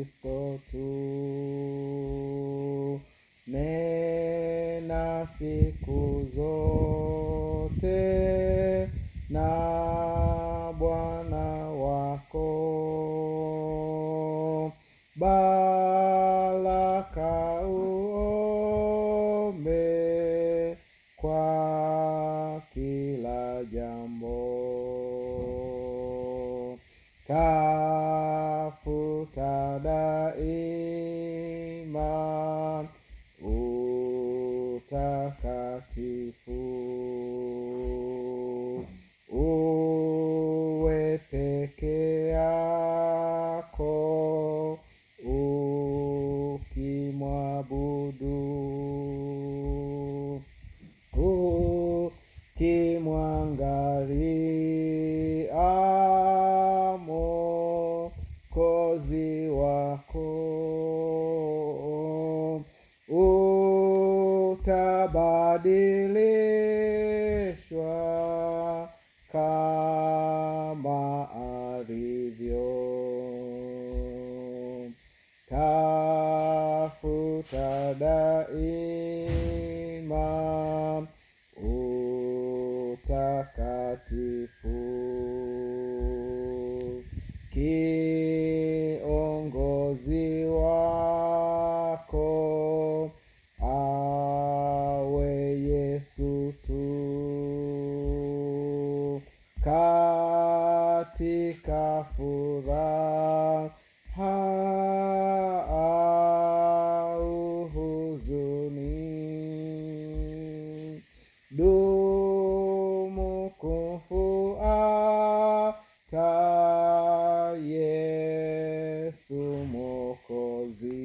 Kristo tu. Nena siku zote na Bwana wako, baraka uombe kwa kila jambo. Tafuta daima utakatifu, uwe peke yako ukimwabudu, ukimwangalia Mwokozi wako, utabadilishwa kama alivyo. Tafuta daima utakatifu, kiongozi wako awe Yesu tu, katika furaha au huzuni, dumu kumfuata Yesu Mwokozi.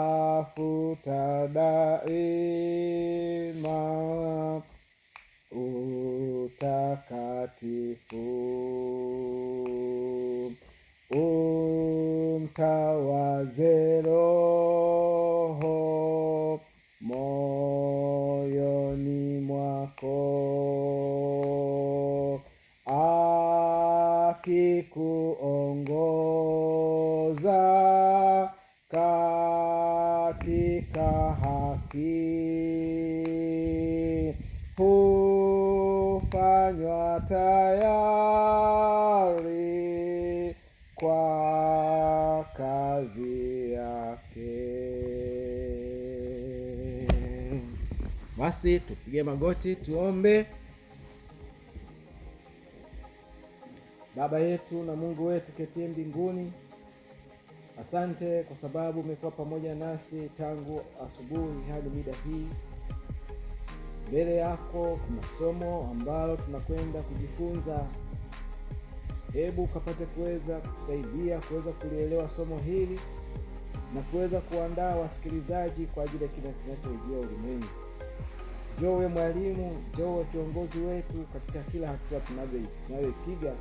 Tafuta daima utakatifu, umtawaze Roho moyoni mwako, akikuongoza katika haki, hufanywa tayari kwa kazi yake. Basi tupige magoti tuombe. Baba yetu na Mungu wetu ketie mbinguni, asante kwa sababu umekuwa pamoja nasi tangu asubuhi hadi mida hii. Mbele yako kuna somo ambalo tunakwenda kujifunza. Hebu ukapate kuweza kutusaidia kuweza kulielewa somo hili na kuweza kuandaa wasikilizaji kwa ajili ya kile kinachoujia ulimwengu. Njoo uwe mwalimu, njoo uwe kiongozi wetu katika kila hatua tunayoipiga,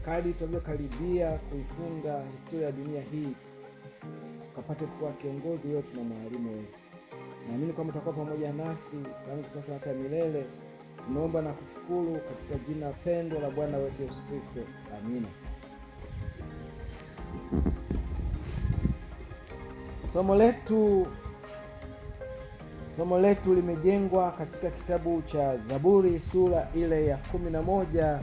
kadri tunavyokaribia kuifunga historia ya dunia hii, ukapate kuwa kiongozi wetu na mwalimu wetu. Naamini kwamba utakuwa pamoja nasi tangu sasa hata milele. Tunaomba na kushukuru katika jina pendo la Bwana wetu Yesu Kristo, amina. Somo letu limejengwa katika kitabu cha Zaburi sura ile ya 11.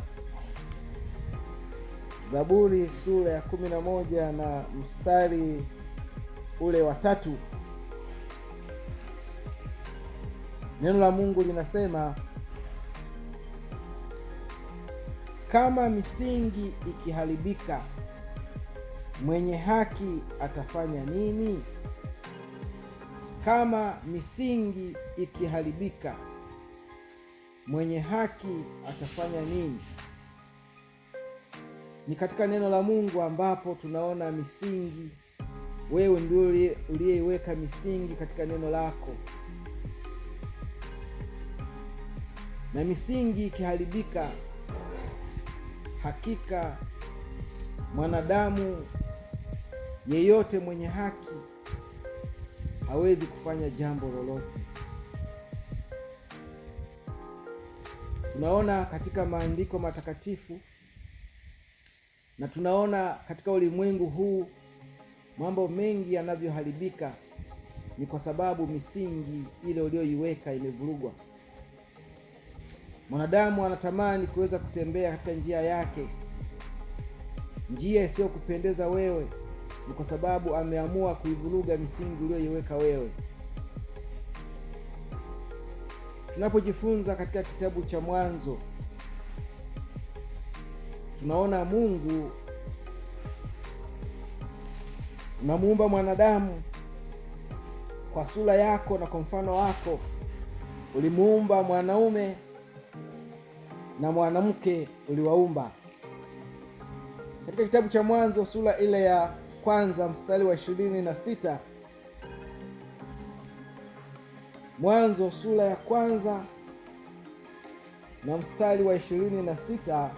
Zaburi sura ya 11 na mstari ule wa 3. Neno la Mungu linasema, kama misingi ikiharibika, mwenye haki atafanya nini? Kama misingi ikiharibika, mwenye haki atafanya nini? Ni katika neno la Mungu ambapo tunaona misingi. Wewe ndiye uliyeiweka misingi katika neno lako, na misingi ikiharibika, hakika mwanadamu yeyote mwenye haki hawezi kufanya jambo lolote. Tunaona katika maandiko matakatifu Na tunaona katika ulimwengu huu mambo mengi yanavyoharibika ni kwa sababu misingi ile uliyoiweka imevurugwa. Mwanadamu anatamani kuweza kutembea katika njia yake, njia isiyokupendeza wewe, ni kwa sababu ameamua kuivuruga misingi uliyoiweka wewe. Tunapojifunza katika kitabu cha Mwanzo, tunaona Mungu unamuumba mwanadamu kwa sura yako na kwa mfano wako. Ulimuumba mwanaume na mwanamke uliwaumba. Katika kitabu cha Mwanzo sura ile ya kwanza mstari wa 26, Mwanzo sura ya kwanza na mstari wa 26,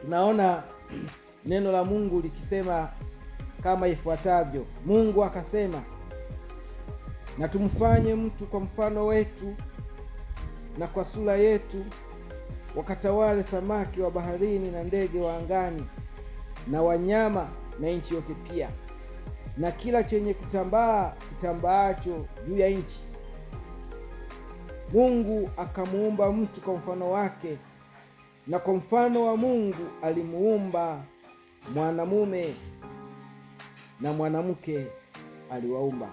tunaona neno la Mungu likisema kama ifuatavyo: Mungu akasema, na tumfanye mtu kwa mfano wetu na kwa sura yetu, wakatawale samaki wa baharini na ndege wa angani na wanyama na nchi yote pia, na kila chenye kutambaa kitambaacho juu ya nchi. Mungu akamuumba mtu kwa mfano wake, na kwa mfano wa Mungu alimuumba, mwanamume na mwanamke aliwaumba.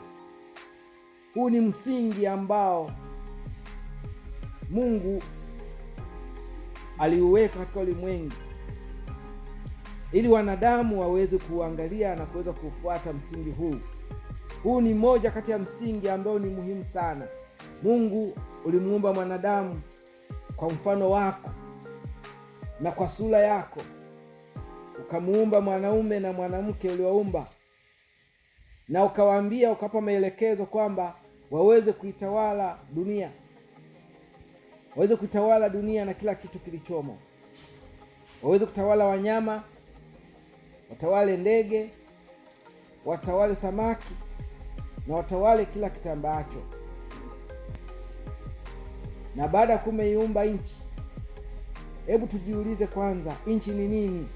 Huu ni msingi ambao Mungu aliuweka katika ulimwengu ili wanadamu waweze kuangalia na kuweza kufuata msingi huu. Huu ni moja kati ya msingi ambao ni muhimu sana. Mungu ulimuumba mwanadamu kwa mfano wako na kwa sura yako, ukamuumba mwanaume na mwanamke uliwaumba, na ukawaambia, ukawapa maelekezo kwamba waweze kuitawala dunia, waweze kuitawala dunia na kila kitu kilichomo, waweze kutawala wanyama, watawale ndege, watawale samaki na watawale kila kitambaacho. Na baada ya kumeiumba nchi, hebu tujiulize kwanza, nchi ni nini?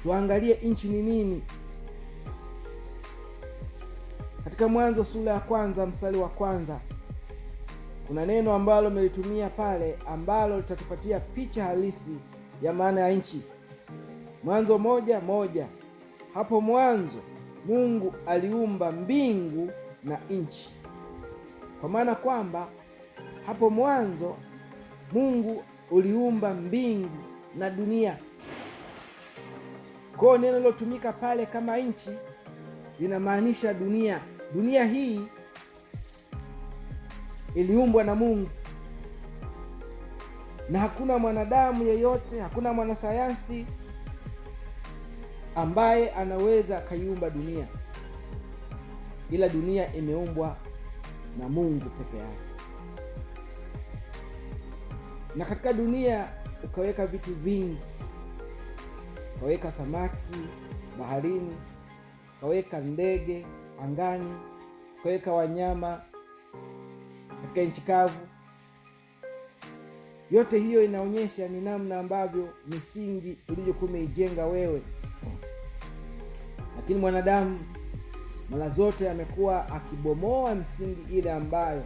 Tuangalie nchi ni nini. Katika Mwanzo sura ya kwanza mstari wa kwanza kuna neno ambalo umelitumia pale ambalo litatupatia picha halisi ya maana ya nchi. Mwanzo 1:1, hapo mwanzo Mungu aliumba mbingu na nchi. Kwa maana kwamba hapo mwanzo Mungu uliumba mbingu na dunia. Kwa hiyo neno lilotumika pale kama nchi linamaanisha dunia. Dunia hii iliumbwa na Mungu, na hakuna mwanadamu yeyote, hakuna mwanasayansi ambaye anaweza akaiumba dunia, ila dunia imeumbwa na Mungu peke yake. Na katika dunia ukaweka vitu vingi, ukaweka samaki baharini, ukaweka ndege angani, ukaweka wanyama katika nchi kavu. Yote hiyo inaonyesha ni namna ambavyo misingi uliyokuwa umeijenga wewe. Lakini mwanadamu mara zote amekuwa akibomoa msingi ile ambayo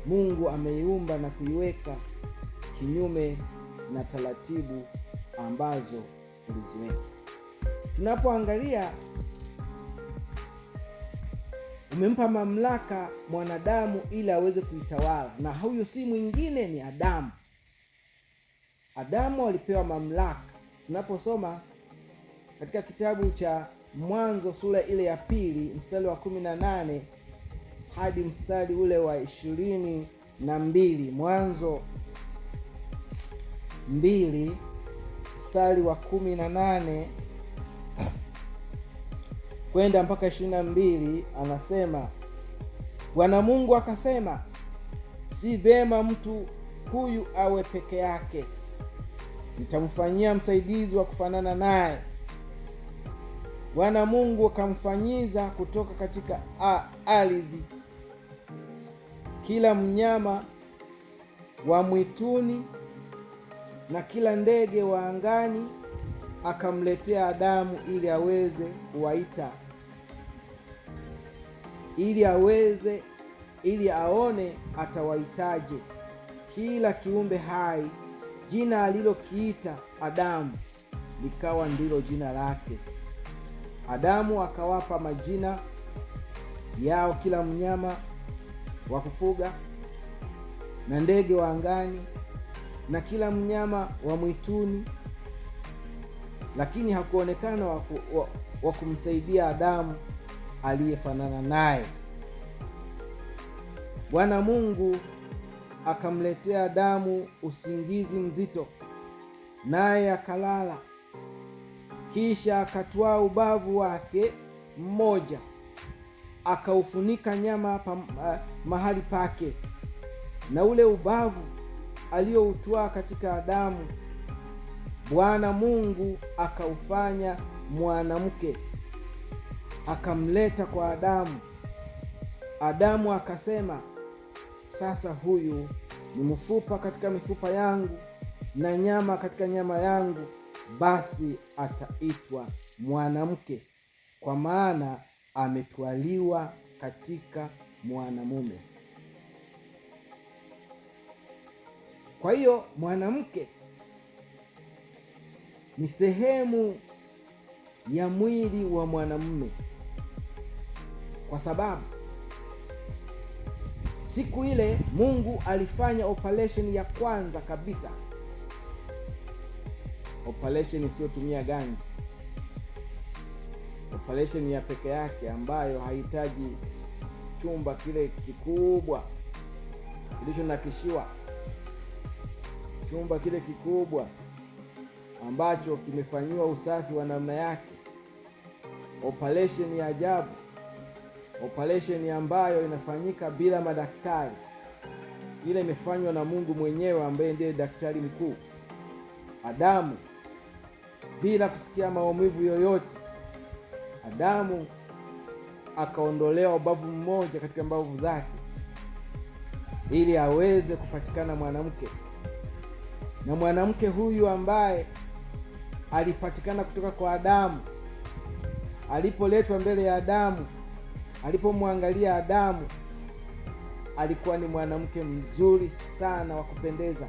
Mungu ameiumba na kuiweka kinyume na taratibu ambazo uliziweka. Tunapoangalia, umempa mamlaka mwanadamu ili aweze kuitawala, na huyu si mwingine ni Adamu. Adamu alipewa mamlaka. Tunaposoma katika kitabu cha Mwanzo sura ile ya 2 mstari wa 18 hadi mstari ule wa 22, Mwanzo 2 mstari wa 18 kwenda mpaka 22, anasema Bwana Mungu akasema, si vema mtu huyu awe peke yake, nitamfanyia msaidizi wa kufanana naye. Bwana Mungu akamfanyiza kutoka katika ardhi kila mnyama wa mwituni na kila ndege wa angani, akamletea Adamu ili aweze kuwaita, ili aone atawaitaje. Kila kiumbe hai jina alilokiita Adamu likawa ndilo jina lake. Adamu akawapa majina yao kila mnyama wa kufuga na ndege wa angani na kila mnyama wa mwituni, lakini hakuonekana wa kumsaidia Adamu aliyefanana naye. Bwana Mungu akamletea Adamu usingizi mzito, naye akalala. Kisha akatwaa ubavu wake mmoja akaufunika nyama mahali pake, na ule ubavu alioutwaa katika Adamu, Bwana Mungu akaufanya mwanamke, akamleta kwa Adamu. Adamu akasema, sasa huyu ni mfupa katika mifupa yangu na nyama katika nyama yangu, basi ataitwa mwanamke, kwa maana ametwaliwa katika mwanamume. Kwa hiyo mwanamke ni sehemu ya mwili wa mwanamume, kwa sababu siku ile Mungu alifanya operation ya kwanza kabisa, operation isiyotumia ganzi, operation ya peke yake ambayo haihitaji chumba kile kikubwa kilichonakishiwa, chumba kile kikubwa ambacho kimefanyiwa usafi wa namna yake, operation ya ajabu, operation ambayo inafanyika bila madaktari. Ile imefanywa na Mungu mwenyewe ambaye ndiye daktari mkuu. Adamu bila kusikia maumivu yoyote, Adamu akaondolewa ubavu mmoja katika mbavu zake ili aweze kupatikana mwanamke, na mwanamke huyu ambaye alipatikana kutoka kwa Adamu, alipoletwa mbele ya Adamu, alipomwangalia Adamu, alikuwa ni mwanamke mzuri sana wa kupendeza.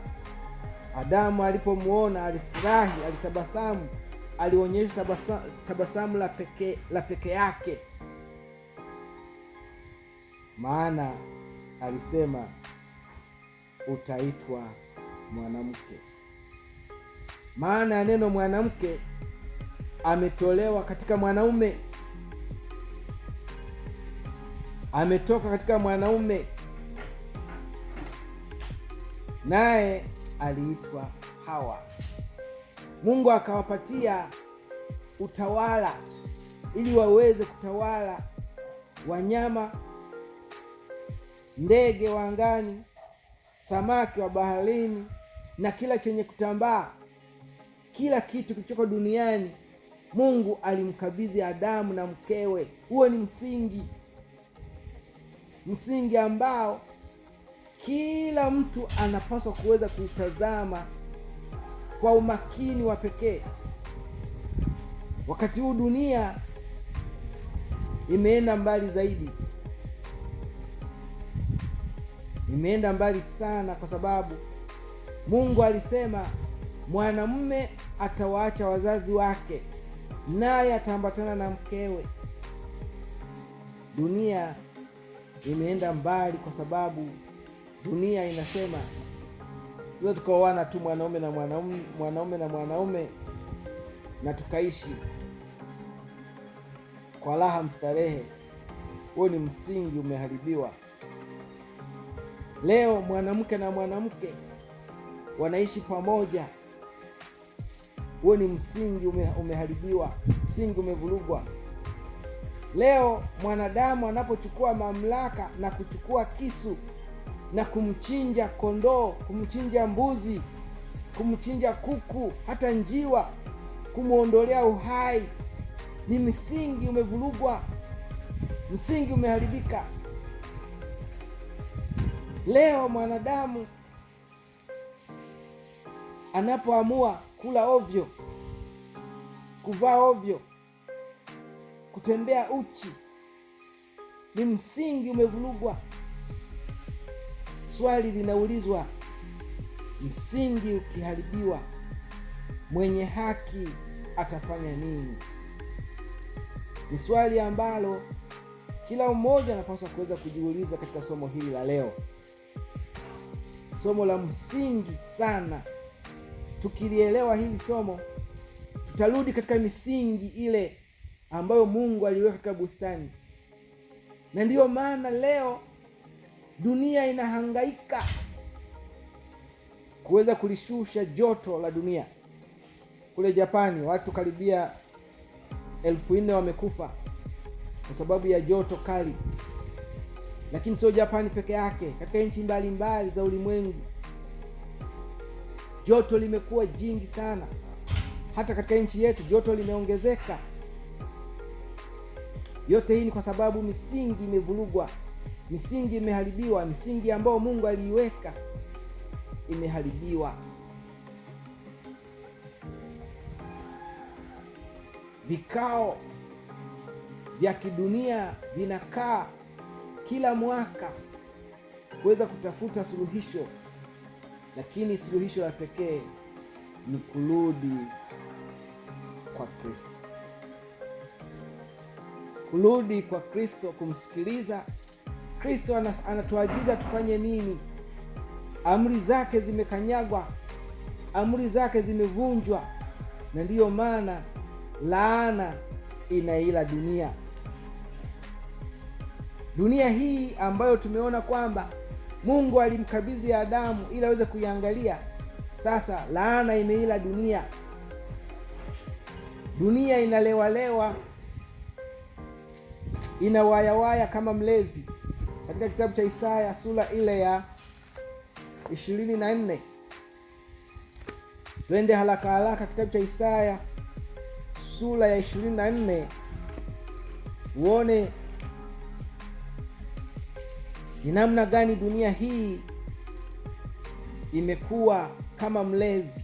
Adamu alipomwona alifurahi, alitabasamu, alionyesha tabasamu la peke yake, maana alisema utaitwa mwanamke. Maana ya neno mwanamke ametolewa katika mwanaume, ametoka katika mwanaume, naye aliitwa Hawa. Mungu akawapatia utawala ili waweze kutawala wanyama, ndege wa angani, samaki wa baharini na kila chenye kutambaa, kila kitu kilichoko duniani. Mungu alimkabidhi Adamu na mkewe. Huo ni msingi, msingi ambao kila mtu anapaswa kuweza kuutazama kwa umakini wa pekee. Wakati huu dunia imeenda mbali zaidi, imeenda mbali sana, kwa sababu Mungu alisema mwanamume atawaacha wazazi wake naye ataambatana na mkewe. Dunia imeenda mbali kwa sababu dunia inasema tuza tukaoana tu mwanaume na mwanaume, mwanaume na mwanaume na tukaishi kwa raha mstarehe. Huo ni msingi umeharibiwa. Leo mwanamke na mwanamke wanaishi pamoja. Huo ni msingi umeharibiwa, msingi umevurugwa. Leo mwanadamu anapochukua mamlaka na kuchukua kisu na kumchinja kondoo, kumchinja mbuzi, kumchinja kuku, hata njiwa, kumwondolea uhai, ni msingi umevurugwa, msingi umeharibika. Leo mwanadamu anapoamua kula ovyo, kuvaa ovyo, kutembea uchi, ni msingi umevurugwa. Swali linaulizwa, msingi ukiharibiwa, mwenye haki atafanya nini? Ni swali ambalo kila mmoja anapaswa kuweza kujiuliza katika somo hili la leo, somo la msingi sana. Tukilielewa hili somo, tutarudi katika misingi ile ambayo Mungu aliweka katika bustani, na ndiyo maana leo dunia inahangaika kuweza kulishusha joto la dunia. Kule Japani watu karibia 4,000 wamekufa kwa sababu ya joto kali, lakini sio Japani peke yake, katika nchi mbalimbali za ulimwengu joto limekuwa jingi sana. Hata katika nchi yetu joto limeongezeka. Yote hii ni kwa sababu misingi imevurugwa, misingi imeharibiwa, misingi ambayo Mungu aliiweka imeharibiwa. Vikao vya kidunia vinakaa kila mwaka kuweza kutafuta suluhisho, lakini suluhisho la pekee ni kurudi kwa Kristo, kurudi kwa Kristo, kumsikiliza Kristo. Anatuagiza tufanye nini? Amri zake zimekanyagwa, amri zake zimevunjwa, na ndiyo maana laana inaila dunia. Dunia hii ambayo tumeona kwamba Mungu alimkabidhi Adamu ili aweze kuiangalia, sasa laana imeila dunia. Dunia inalewalewa, inawayawaya kama mlevi. Katika kitabu cha Isaya sura ile ya 24, twende haraka haraka, kitabu cha Isaya sura ya 24 uone ni namna gani dunia hii imekuwa kama mlevi.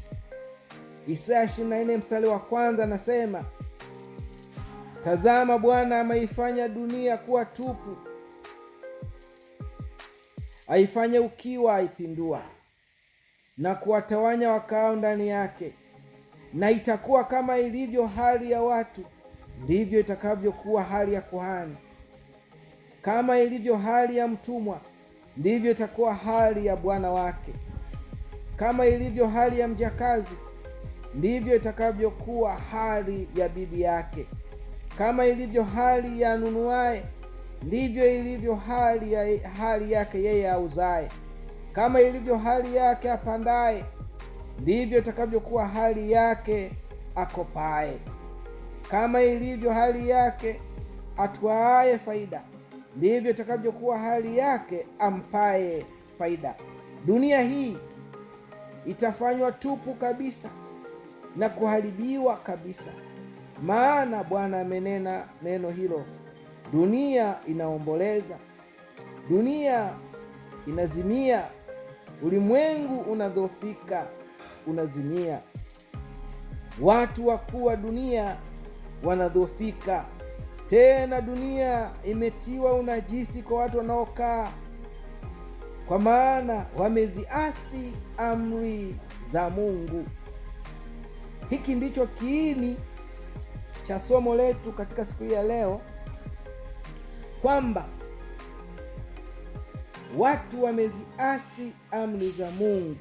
Isaya 24 mstari wa kwanza anasema, tazama, Bwana ameifanya dunia kuwa tupu, aifanye ukiwa, aipindua na kuwatawanya wakaao ndani yake. Na itakuwa kama ilivyo hali ya watu, ndivyo itakavyokuwa hali ya kuhani; kama ilivyo hali ya mtumwa, ndivyo itakuwa hali ya bwana wake; kama ilivyo hali ya mjakazi, ndivyo itakavyokuwa hali ya bibi yake; kama ilivyo hali ya anunuaye, ndivyo ilivyo hali yake yeye auzaye; kama ilivyo hali yake apandaye, ndivyo itakavyokuwa hali yake akopaye; kama ilivyo hali yake atwaaye faida, ndivyo itakavyokuwa hali yake ampaye faida. Dunia hii itafanywa tupu kabisa na kuharibiwa kabisa, maana Bwana amenena neno hilo. Dunia inaomboleza, dunia inazimia, ulimwengu unadhoofika, unazimia. Watu wakuu wa dunia wanadhoofika. Tena dunia imetiwa unajisi kwa watu wanaokaa, kwa maana wameziasi amri za Mungu. Hiki ndicho kiini cha somo letu katika siku hii ya leo, kwamba watu wameziasi amri za Mungu.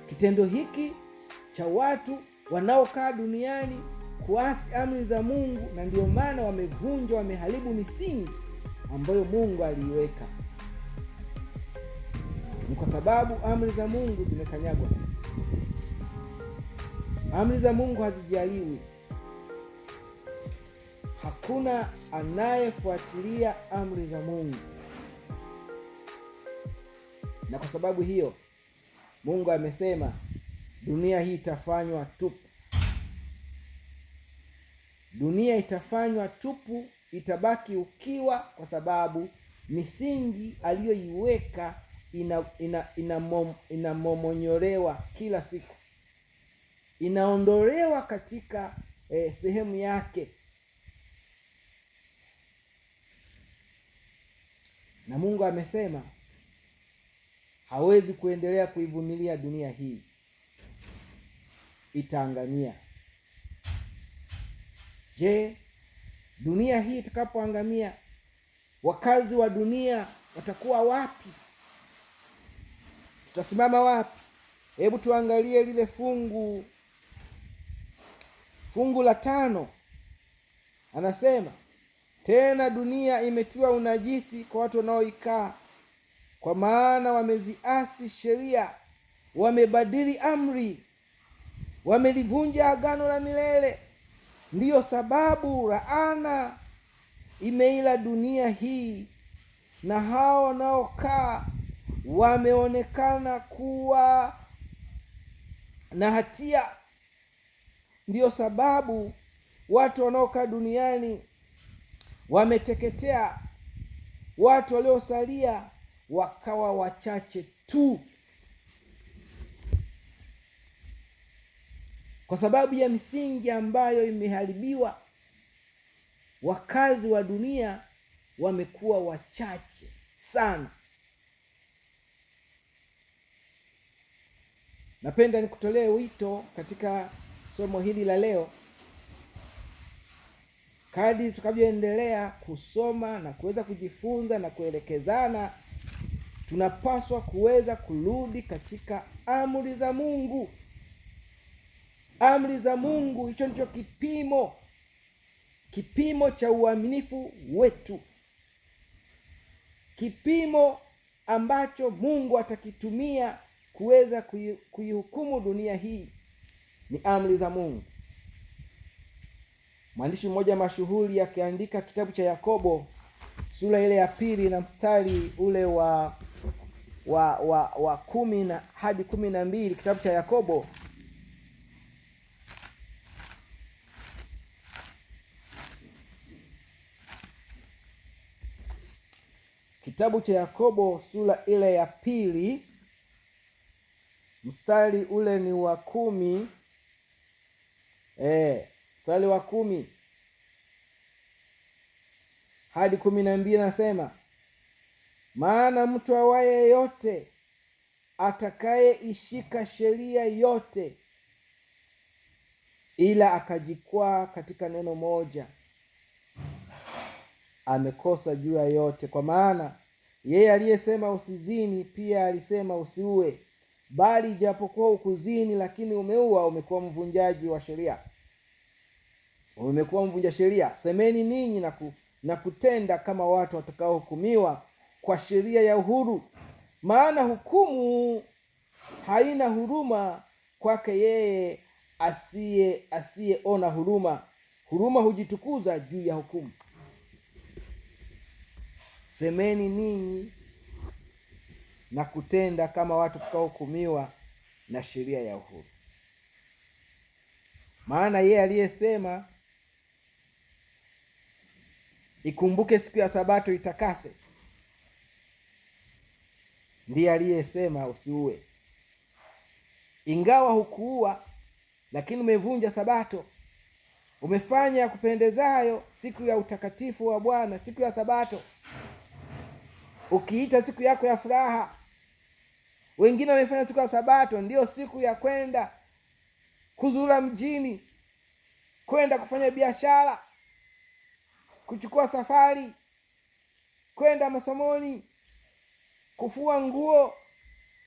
Kitendo hiki cha watu wanaokaa duniani kuasi amri za Mungu, na ndiyo maana wamevunja, wameharibu misingi ambayo Mungu aliiweka. Ni kwa sababu amri za Mungu zimekanyagwa. Amri za Mungu hazijaliwi. Hakuna anayefuatilia amri za Mungu, na kwa sababu hiyo Mungu amesema dunia hii itafanywa tupu. Dunia itafanywa tupu, itabaki ukiwa, kwa sababu Misingi aliyoiweka inamomonyolewa kila siku, inaondolewa katika sehemu yake. Na Mungu amesema hawezi kuendelea kuivumilia dunia hii, itaangamia. Je, dunia hii itakapoangamia, wakazi wa dunia watakuwa wapi? Tutasimama wapi? Hebu tuangalie lile fungu la 5. Anasema tena, dunia imetiwa unajisi kwa watu wanaoikaa, kwa maana wameziasi sheria, wamebadili amri, wamelivunja agano la milele. Ndiyo sababu laana imeila dunia hii, na hao wanaokaa wameonekana kuwa na hatia. Ndiyo sababu watu wanaokaa duniani wameteketea, watu waliosalia wakawa wachache tu, kwa sababu ya misingi ambayo imeharibiwa. Wakazi wa dunia wamekuwa wachache sana. Napenda nikutolee wito katika somo hili la leo. Kadri tukavyoendelea kusoma na kuweza kujifunza na kuelekezana, tunapaswa kuweza kurudi katika amri za Mungu. Amri za Mungu, hicho ndicho kipimo cha uaminifu wetu, kipimo ambacho Mungu atakitumia kuweza kuihukumu dunia hii ni amri za Mungu. Mwandishi mmoja mashuhuri akiandika kitabu cha Yakobo sura ile ya 2 na mstari ule wa 10 na hadi 12, kitabu cha Yakobo Kitabu cha Yakobo sura ile ya 2 mstari ule ni wa 10, mstari wa 10 hadi 12, nasema, maana mtu awaye yote atakayeishika sheria yote ila akajikwaa katika neno moja, amekosa juu ya yote. Kwa maana yeye aliyesema usizini pia alisema usiue. Bali ijapokuwa hukuzini lakini umeua, umekuwa mvunjaji wa sheria. Umekuwa mvunja sheria. Semeni ninyi na kutenda kama watu watakaohukumiwa kwa sheria ya uhuru. Maana hukumu haina huruma kwake yeye asiyeona huruma. Huruma hujitukuza juu ya hukumu. Semeni ninyi na kutenda kama watu tutakaohukumiwa na sheria ya uhuru. Maana yeye aliyesema ikumbuke siku ya Sabato itakase, ndiye aliyesema usiue. Ingawa hukuua, lakini umevunja Sabato. Umefanya ya kupendezayo siku ya utakatifu wa Bwana, siku ya Sabato, ukiita siku yako ya furaha. Wengine wamefanya siku ya Sabato ndiyo siku ya kwenda kuzura mjini, kwenda kufanya biashara, kuchukua safari, kwenda masomoni, kufua nguo,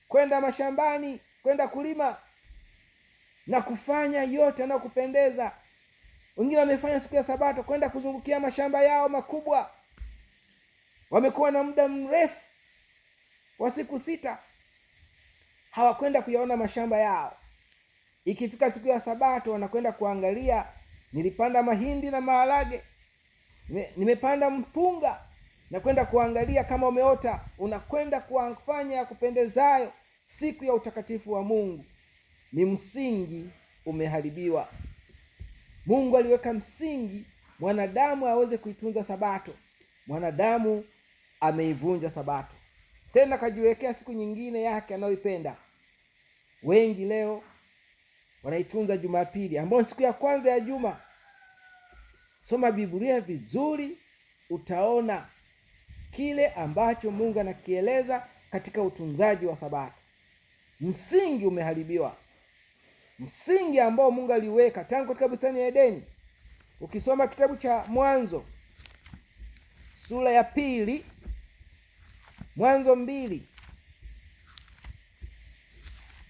kwenda mashambani, kwenda kulima na kufanya yote yanayokupendeza. Wengine wamefanya siku ya Sabato kwenda kuzungukia mashamba yao makubwa. Wamekuwa na muda mrefu wa siku 6 hawakwenda kuyaona mashamba yao. Ikifika siku ya Sabato wanakwenda kuangalia, nilipanda mahindi na maharage, nimepanda mpunga, na kwenda kuangalia kama umeota. Unakwenda kufanya ya kupendezayo siku ya utakatifu wa Mungu. Ni msingi umeharibiwa. Mungu aliweka msingi mwanadamu aweze kuitunza Sabato. Mwanadamu Ameivunja Sabato, tena kajiwekea siku nyingine yake anayoipenda. Wengi leo wanaitunza Jumapili ambayo ni siku ya kwanza ya juma. Soma Biblia vizuri, utaona kile ambacho Mungu anakieleza katika utunzaji wa Sabato. Msingi umeharibiwa, msingi ambao Mungu aliweka tangu katika bustani ya Edeni. Ukisoma kitabu cha Mwanzo sura ya 2, Mwanzo 2,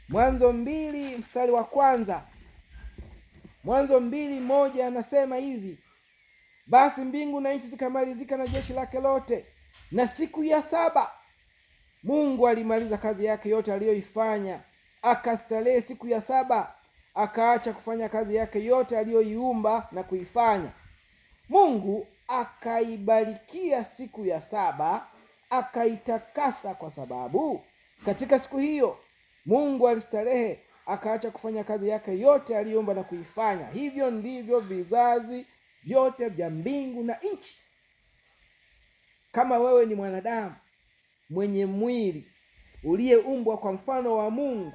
Mwanzo 2 mstari wa kwanza, Mwanzo 2:1 anasema hivi: basi mbingu na nchi zikamalizika na jeshi lake lote, na siku ya 7 Mungu alimaliza kazi yake yote aliyoifanya, akastarehe siku ya 7, akaacha kufanya kazi yake yote aliyoiumba na kuifanya. Mungu akaibarikia siku ya 7, akaitakasa, kwa sababu katika siku hiyo Mungu alistarehe, akaacha kufanya kazi yake yote aliyoumba na kuifanya. Hivyo ndivyo vizazi vyote vya mbingu na nchi. Kama wewe ni mwanadamu mwenye mwili uliyeumbwa kwa mfano wa Mungu,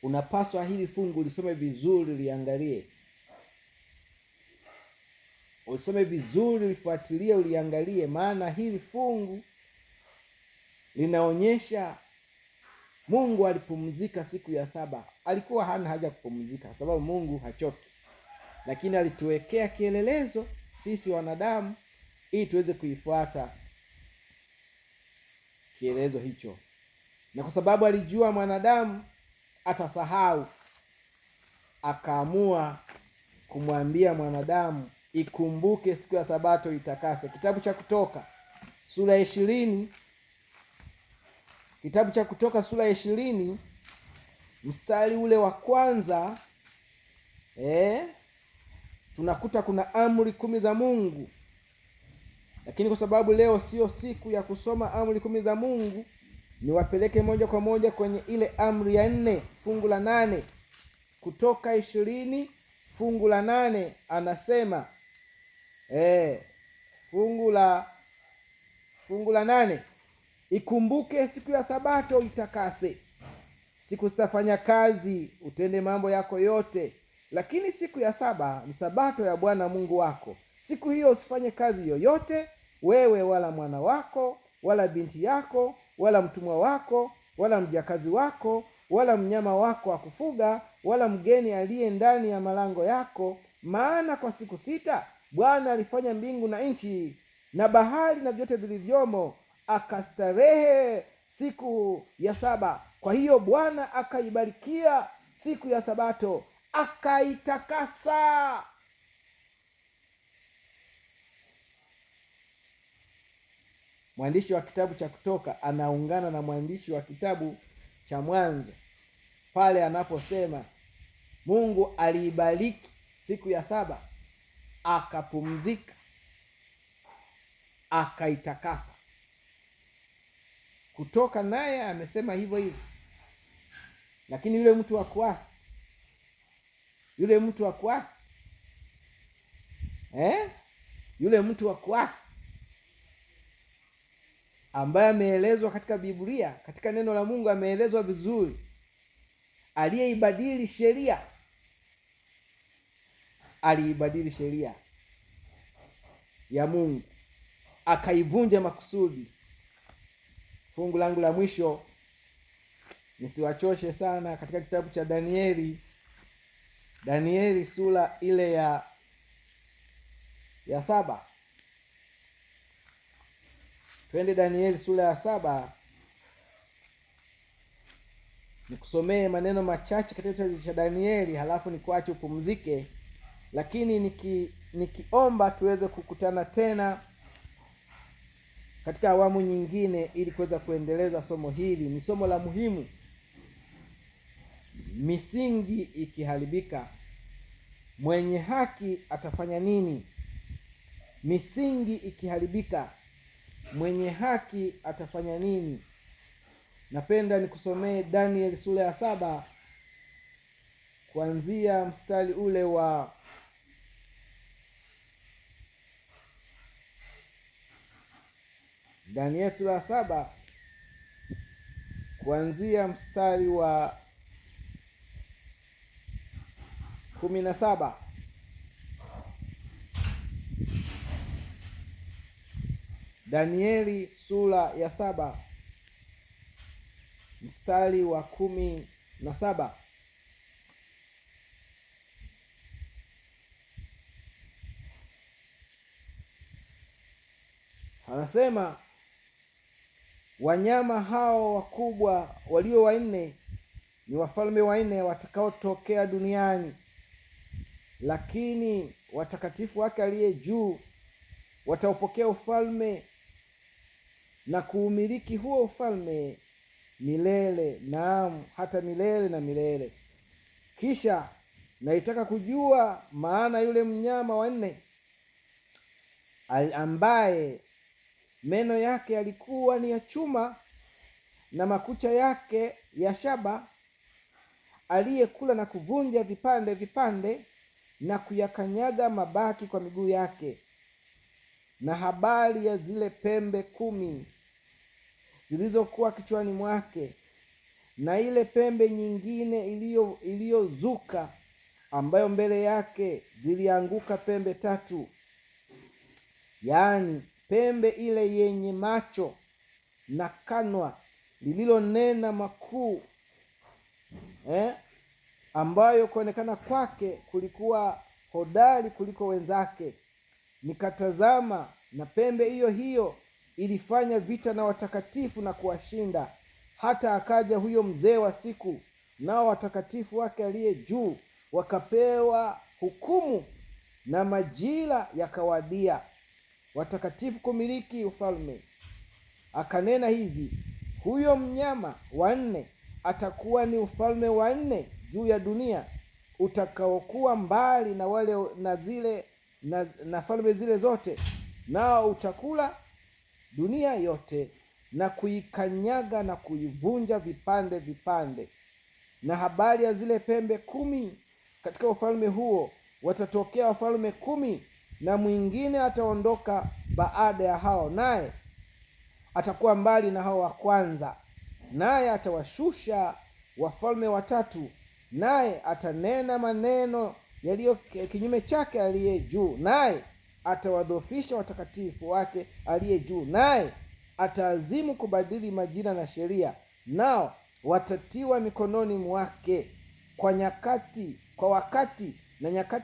unapaswa hili fungu lisome vizuri, liangalie. Usome vizuri, ulifuatilie, uliangalie, maana hili fungu linaonyesha Mungu alipumzika siku ya 7. Alikuwa hana haja kupumzika kwa sababu Mungu hachoki, lakini alituwekea kielelezo sisi wanadamu ili tuweze kuifuata kielelezo hicho. Na kwa sababu alijua mwanadamu atasahau, akaamua kumwambia mwanadamu ikumbuke siku ya Sabato itakase. Kitabu cha Kutoka sura ya 20, kitabu cha Kutoka sura ya 20 mstari ule wa kwanza, tunakuta kuna amri 10 za Mungu. Lakini kwa sababu leo sio siku ya kusoma amri 10 za Mungu, niwapeleke moja kwa moja kwenye ile amri ya 4 fungu la 8. Kutoka 20 fungu la 8 anasema, fungu la 8, ikumbuke siku ya Sabato itakase, siku zitafanya kazi, utende mambo yako yote, lakini siku ya 7 ni Sabato ya Bwana Mungu wako. Siku hiyo usifanye kazi yoyote, wewe wala mwana wako wala binti yako wala mtumwa wako wala mjakazi wako wala mnyama wako wa kufuga wala mgeni aliye ndani ya malango yako. Maana kwa siku 6 Bwana alifanya mbingu na nchi na bahari na vyote vilivyomo, akastarehe siku ya 7. Kwa hiyo Bwana akaibarikia siku ya Sabato, akaitakasa. Mwandishi wa kitabu cha Kutoka anaungana na mwandishi wa kitabu cha Mwanzo pale anaposema Mungu aliibariki siku ya 7, akapumzika, akaitakasa. Kutoka naye amesema hivyo hivyo. Lakini yule mtu wa kuasi, yule mtu wa kuasi, Yule mtu wa kuasi ambaye ameelezwa katika Biblia, katika neno la Mungu ameelezwa vizuri, aliyeibadili sheria, aliibadili sheria ya Mungu akaivunja makusudi. Fungu langu la mwisho, nisiwachoshe sana, katika kitabu cha Danieli, Danieli sura ile ya 7. Twende Danieli sura ya 7, nikusomee maneno machache katika kitabu cha Danieli, halafu nikuache upumzike, lakini nikiomba tuweze kukutana tena katika awamu nyingine ili kuweza kuendeleza somo hili. Ni somo la muhimu. Misingi ikiharibika, mwenye haki atafanya nini? Misingi ikiharibika, mwenye haki atafanya nini? Napenda nikusomee Daniel sura ya 7 kuanzia mstari ule wa Danieli sura ya 7 kuanzia mstari wa 17. Danieli sura ya 7 mstari wa 17. Anasema wanyama hao wakubwa walio wanne ni wafalme wanne watakaotokea duniani, lakini watakatifu wake aliye juu wataupokea ufalme na kuumiliki huo ufalme milele, naam, hata milele na milele. Kisha naitaka kujua maana yule mnyama wa nne ambaye meno yake yalikuwa ni ya chuma na makucha yake ya shaba, aliyekula na kuvunja vipande vipande na kuyakanyaga mabaki kwa miguu yake, na habari ya zile pembe 10 zilizokuwa kichwani mwake na ile pembe nyingine iliyozuka ambayo mbele yake zilianguka pembe 3, yaani pembe ile yenye macho na kanwa lililonena makuu, ambayo kuonekana kwake kulikuwa hodari kuliko wenzake. Nikatazama, na pembe hiyo hiyo ilifanya vita na watakatifu na kuwashinda, hata akaja huyo mzee wa siku, nao watakatifu wake aliye juu wakapewa hukumu, na majira yakawadia watakatifu kumiliki ufalme. Akanena hivi, huyo mnyama wa nne atakuwa ni ufalme wa nne juu ya dunia utakaokuwa mbali na wale na zile na falme zile zote, nao utakula dunia yote na kuikanyaga na kuivunja vipande vipande. Na habari ya zile pembe 10 katika ufalme huo, watatokea wafalme 10, na mwingine ataondoka baada ya hao, naye atakuwa mbali na hao wa kwanza, naye atawashusha wafalme 3, naye atanena maneno yaliyo kinyume chake aliye juu, naye atawadhoofisha watakatifu wake aliye juu, naye ataazimu kubadili majina na sheria, nao watatiwa mikononi mwake kwa nyakati, kwa wakati na nyakati.